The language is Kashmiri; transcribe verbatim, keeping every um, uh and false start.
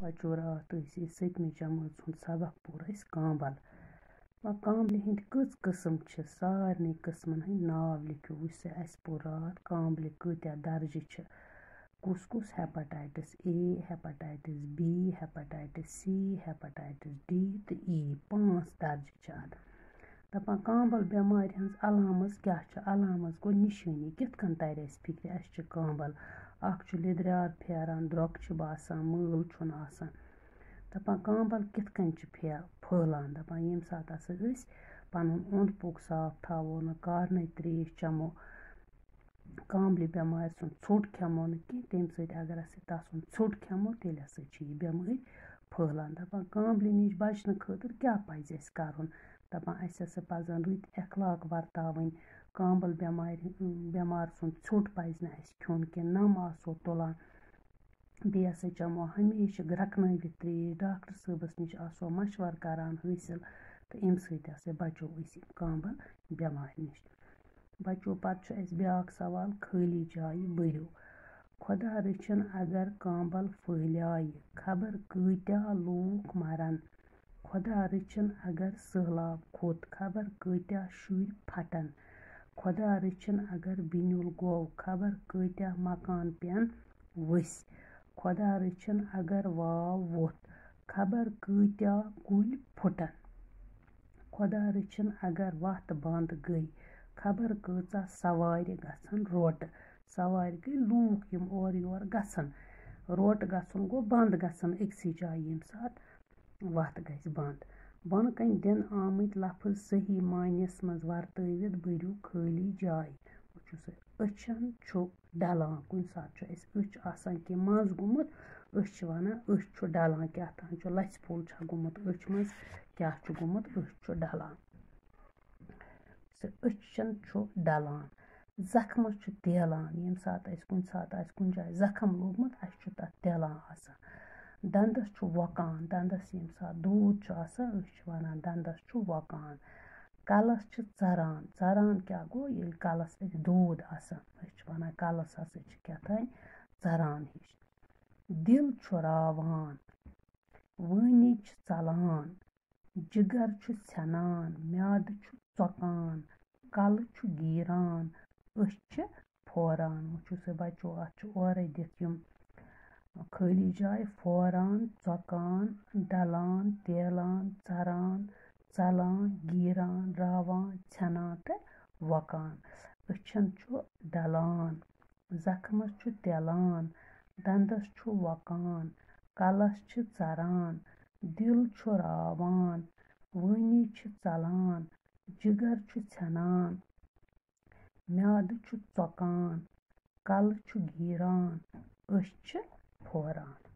بچو، راتھ ٲسۍ أسۍ سٔتمہِ جمٲژ ہُنٛد سبق پوٚر اَسہِ کانٛبَل۔ وۄنۍ کانٛبلہِ ہٕنٛدۍ کٔژ قٕسم چھِ؟ سارنٕے قٕسمَن ہٕنٛدۍ ناو لیکھِو۔ وٕچھ سا، اَسہِ پوٚر راتھ کانٛبلہِ کۭتیٛاہ درجہِ چھِ، کُس کُس، hepatitis A, hepatitis B, hepatitis C, hepatitis D تہٕ ای، پانٛژھ درجہِ چھِ اَتھ۔ دَپان، کانٛبَل بٮ۪مارِ ہٕنٛز علامژ کیٛاہ چھِ؟ علامژ گوٚو نِشٲنی۔ کِتھ کٔنۍ تَرِ اَسہِ فِکرِ اَسہِ چھِ کانٛبَل؟ اَکھ چھُ لیٚدریٛار پھیران، درٛۄکہٕ چھِ باسان، مٲل چھُنہٕ آسان۔ دَپان، کانٛبَل کِتھ کٔنۍ چھِ پھے-، پھٔہلان؟ دَپان، ییٚمہِ ساتہٕ ہسا أسۍ پَنُن اوٚنٛد پوٚک صاف تھاوو نہٕ، کارنٕے ترٛیش چٮ۪مو، کانٛبلہِ بٮ۪مارِ سُنٛد ژھوٚٹ کھٮ۪مو نہٕ کینٛہہ، تَمہِ سۭتۍ اگر اَسہِ تَس سُنٛد ژھوٚٹ کھٮ۪مو، تیٚلہِ ہسا چھِ یہِ بٮ۪مٲرۍ پھٔہلان۔ دَپان، کانٛبلہِ نِش بَچنہٕ خٲطرٕ کیٛاہ پَزِ اَسہِ کَرُن؟ دَپان، اَسہِ ہسا پَزَن رٕتۍ اخلاق وَرتاوٕنۍ۔ کانٛبَل بٮ۪مارِ، بٮ۪مارِ سُنٛد ژھوٚٹ پَزِ نہٕ اَسہِ کھیوٚن کینٛہہ، نَم آسو تُلان۔ بیٚیہِ ہسا چٮ۪مو ہمیشہِ گرٛٮ۪کنٲوِتھ ترٛیش، ڈاکٹر صٲبَس نِش آسو مَشوَرٕ کَران حٲصِل، تہٕ اَمہِ سۭتۍ ہسا بَچو أسۍ یِم کانٛبَل بٮ۪مارِ نِش۔ بَچو، پَتہٕ چھُ اَسہِ بیٛاکھ سوال، خٲلی جایہِ بٔرِو۔ خۄدا رٔچھِن اگر کانٛبَل پھٔہلیٛایہِ، خبر کۭتیٛاہ لوٗکھ مَرَن۔ خۄدا رٔچھِن اگر سٔہلاب کھوٚت، خبر کۭتیٛاہ شُرۍ پھٹن۔ خۄدا رٔچھِن اگر بِنیُل گوٚو، خبر کۭتیٛاہ مکان پٮ۪ن ؤسۍ۔ خۄدا رٔچھِن اگر واو ووٚتھ، خبر کۭتیٛاہ کُلۍ پھُٹن۔ خۄدا رٔچھِن اگر وَتھ بنٛد گٔے، خبر کۭژاہ سوارِ گژھن روٹہٕ۔ سوارِ گٔے لوٗکھ یِم اورٕ یور گژھن۔ روٹہٕ گژھُن گوٚو بنٛد گژھن أکسٕے جایہِ ییٚمہِ ساتہٕ وَتھ گژھِ بنٛد۔ بۄنہٕ کَنہِ دِنہٕ آمٕتۍ لفظ صحیح معنیَس منٛز ورتٲوِتھ بٔرِو خٲلی جاے۔ وٕچھِو سا، أچھَن چھُ ڈَلان، کُنہِ ساتہٕ چھُ اَسہِ أچھ آسان کینٛہہ منٛز گوٚمُت، أسۍ چھِ وَنان أچھ چھُ ڈَلان، کیٛاہ تام چھُ لَژھِ پھوٚل چھا گوٚمُت أچھ منٛز، کیٛاہ چھُ گوٚمُت، أچھ چھُ ڈَلان۔ سُہ أچھَن چھُ ڈَلان۔ زخمَس چھُ تیلان، ییٚمہِ ساتہٕ اَسہِ کُنہِ ساتہٕ آسہِ کُنہِ جایہِ زخم لوٚگمُت، اَسہِ چھُ تَتھ تیلان آسان۔ دَنٛدَس چھُ وۄکان، دَنٛدَس ییٚمہِ ساتہٕ دود چھُ آسان، أسۍ چھِ وَنان دَنٛدَس چھُ وۄکان۔ کَلَس چھِ ژَران، ژَران کیٛاہ گوٚو؟ ییٚلہِ کَلَس اَسہِ دود آسان، أسۍ چھِ وَنان کَلَس ہسا چھِ کیٛاہ تام ژَران ہِش۔ دِل چھُ راوان، وٲنی چھِ ژَلان، جِگر چھُ ژھٮ۪نان، میٛادٕ چھُ ژۄکان، کَلہٕ چھُ گیٖران، أچھ چھِ پھوران۔ وٕچھِو سا بَچو، اَتھ چھُ اورَے دِتھ یِم خٲلی جایہِ، پھوران، ژۄکان، ڈَلان، تیلان، ژَران، ژَلان، گیٖران، راوان، ژھٮ۪نان تہٕ وۄکان۔ أچھَن چھُ ڈَلان، زخمَس چھُ تیلان، دَنٛدَس چھُ وۄکان، کَلَس چھِ ژَران، دِل چھُ راوان، وٲنی چھِ ژَلان، جِگر چھُ ژھٮ۪نان، میٛادٕ چھُ ژۄکان، کَلہٕ چھُ گیٖران، أچھ چھِ پھوران۔